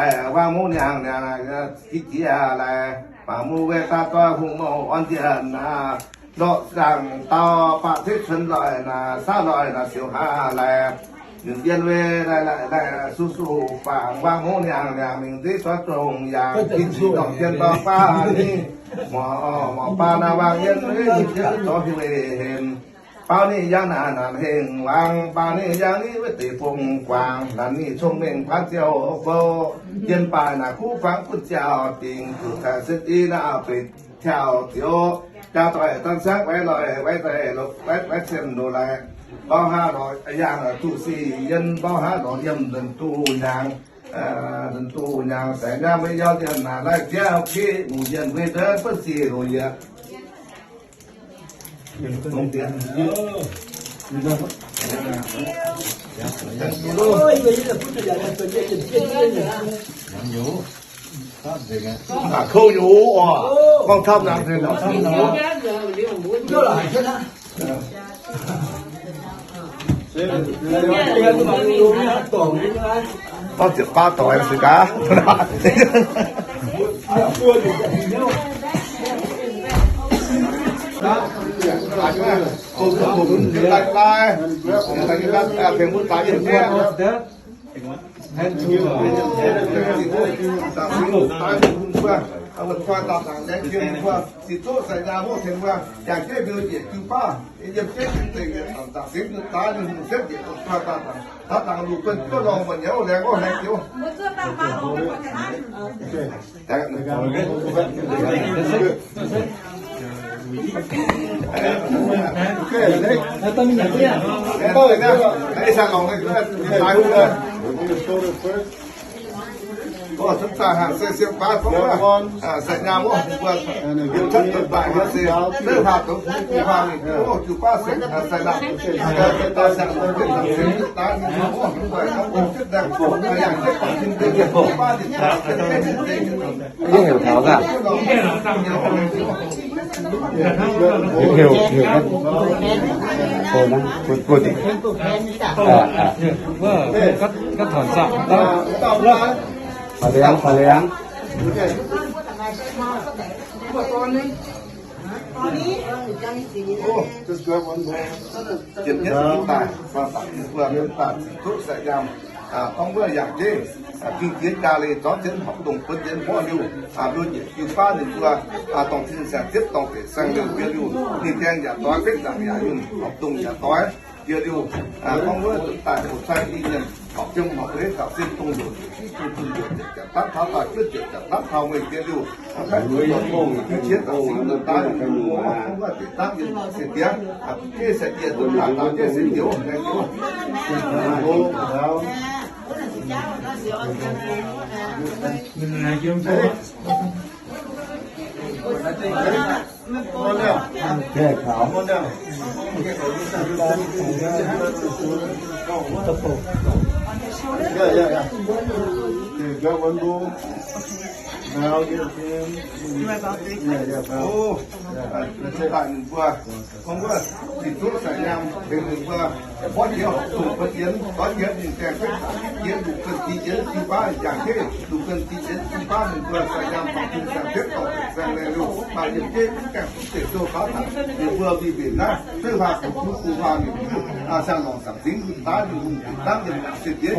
Wangv mungv niangx niangx jiex jiex laaix, baac mungv wuov daav doix hungh mouh orn njiec naaic, lorqc zaangc dau baac teix cunx loic naaic, saav loic naaic siouc haav laaix, ninh yien wuov laaix laaix laaix suv suv bangc wangv mungv niangx niangx mingh nzeiv zorqv zongh yaac jiex jiex dorngc jien dorngc baav ni, morc morc baav naaiv wangv yien wuov ninh jiex zorqv hiuv hemx. Baaux ninh yangh naaic naanc hengh wangc, baaux ninh yangh ni wuov deix fong guangc, naanc ninh cong-mengh paanv ziouc fouv, yien baaih naaic kuv fangx gunv ziaauc dingc, zuqc taaix sen i naaiv auv-beic tiauv zioux, jaa doic daan siangv waiv loic waiv daaih waiv cien loz-laaic, mbauh haav lorz yangh zuqc sic yien, mbauh haav lorz yiem nzunc duqv hnyangx, nzunc duqv hnyangx saeng nyaam maiv yauv yien naaic laih jiex keqv muc yien mbuo deix buonv sic loz yietc. Kouv nyei oc, gorngv camv nangc nzengc. Gorngv ziepc baav doic se gaax. Yie heuc taux gaax. Heuc, heuc, heuc. Gov, gov thorn saqv. Faaux liangx, faaux liangx. Jiex mienv daaih, daaih mbuo daaih ziqc duqv sai nyaam, gorngv wuov yangh jeiv, ging jiex jaa leih zorqv jienv horpc dongh buonv jienv mborqv liuh, mbuo njiec jiu baav ninh mbuo, dorngh tin saeng ziepv dorngh deic saeng liuh jiex liuh, ninh gaengh yaac doix, betv nzaangc yaac yunh, horpc dongh yaac doix jiex liuh, gorngv wuov daaih hoc cai i nyiemc horpc jiem horpc leiz gauh sin dongh njoux njiec jiv dongh zunh njoux njiec jaax danv taux daaih juov njiec jaax danv taux mueiz jiex liuh, Daaih ninh mbuo, gorngv wuov, ziqc duqv sai nyaam, tengx ninh mbuo, mborqv jiex horpc dongh buonv jienv, doix jiex ninh gaengh betv nzaangc jiex, luc guen di jienv jiu baav yangh jeiv, luc guen di jienv jiu baav ninh mbuo sai nyaam dorngh tin saeng ziepv dorngh deic saeng liuh, maaih yiem jeiv mv gaengh duqv deic zouv faaux taux ninh mbuo mingh mbenc naaiv, zueiv huaah kuv kuv huaah mingh, siang-longc zaangc zingv daav ninh hungh dingc dangv yiem yangh se diev,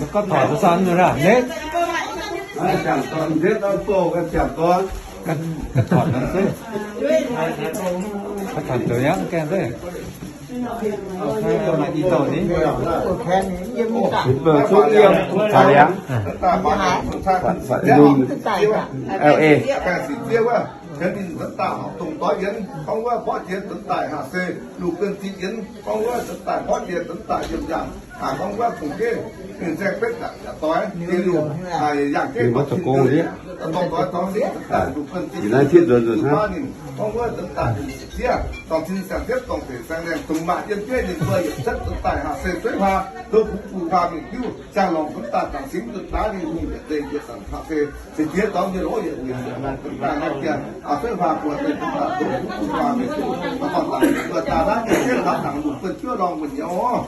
Gov thorc za'ganh nor, gov thorc nor se. Gov thorc zoux aqv, gaengh se. Maaih i douh ni. Beiv zuqv yiem faaux liangx. L A. Hnangv ninh nzuonx daaih horpc dongh doix yienx, gorngv wuov mborqv jiex nzuonx daaih haaix se, lungh buonv ziqc yienx, gorngv wuov nzuonx daaih mborqv jiex nzuonx daaih yiem yaangh, gorngv wuov fungx jeiv, ninh zaeng betv doix, yiem lungh, yangh jeiv dorngx tin, dorngx doix dorngx singv nzuonx daaih lungh buonv ziqc yienx, gorngv wuov nzuonx daaih sieqv dorngx tin saeng-setv dorngx deic saeng-laengh, dongh maaih yiem jeiv ninh mbuo yietc cuotv nzuonx daaih haaix se sueiv huaang, douz kungx guh huaang mingh diuv, ziangh lorngx nzuonx daaih zaangc singx nzuonx daaih ninh hungh yietc deix yietc zanc haaix se, se jiex dorngx nyei lov yietc wuic yietc laanh nzuonx daaih naaiv jiex, sueiv huaang buatc deix nzuonx daaih douz kungx guh huaang mingh diuv, dorngx daaih mbuo daaih naaiv jiex taux dangx lungh buonv juov lorngh wuonh nyei oc.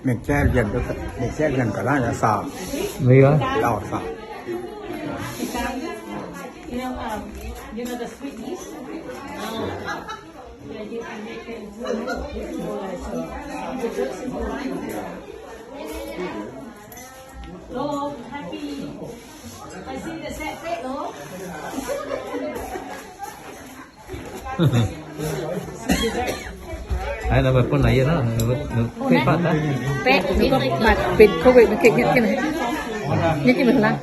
Mienh jaiv mienh, mienh jaiv mienh ga'naaiv yaac saauc, lauh saauc. Hnangv naaiv meih bun naaic yie nor, ninh kuv fatv daaih. Mv baac benx covid maiv gaengh nyetv jienv, nyetv jienv mingh haaix laangh.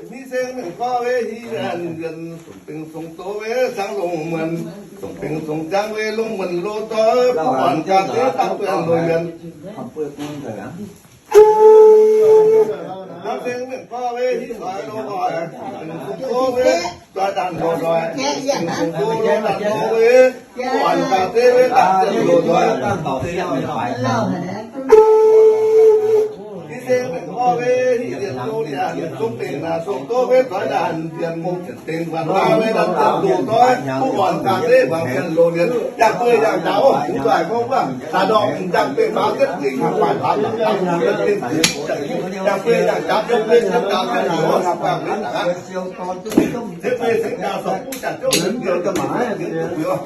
Ni seng mengh gorx wei hi nzuonx, sung bingx sung doz wei cangv longx muonc, sung bingx sung jangv wei longx muonc loz doix, buv muonc ganh deix dangh duqv loz yuonc. Ni seng mengh gorx wei hi nzuonx loz doix, sung bingx sung doz wei doix dangh loz doix, sung bingx sung doz loz dangh doz wei, buv muonc ganh deix wei dangh duqv loz doix. Ni seng mengh gorx wei hi nzuonx loz liangx, sung bingx naaic sung doz wei doix dangh nzienx mungh dengx guanh naaiv wei dangh duqv loz doix, buv muonc ganh deix muangx dien loz lienc, yangh buo yangh jaax oc, bungx doic gorngv wuov, daaih ndorm m'jangc beiv faaux ziepc nzengc, haaix guaax faaux ziepc nzengc, yangh buo yangh jaax, yangh buo yangh jaax, yangh buo yangh jaax, haaix guaax liuz aqv. Ziepc nzengc jaax sorc buv jaax zouv liuz, liuz, liuz, liuz, liuz.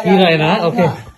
Ghi lại nè, ok.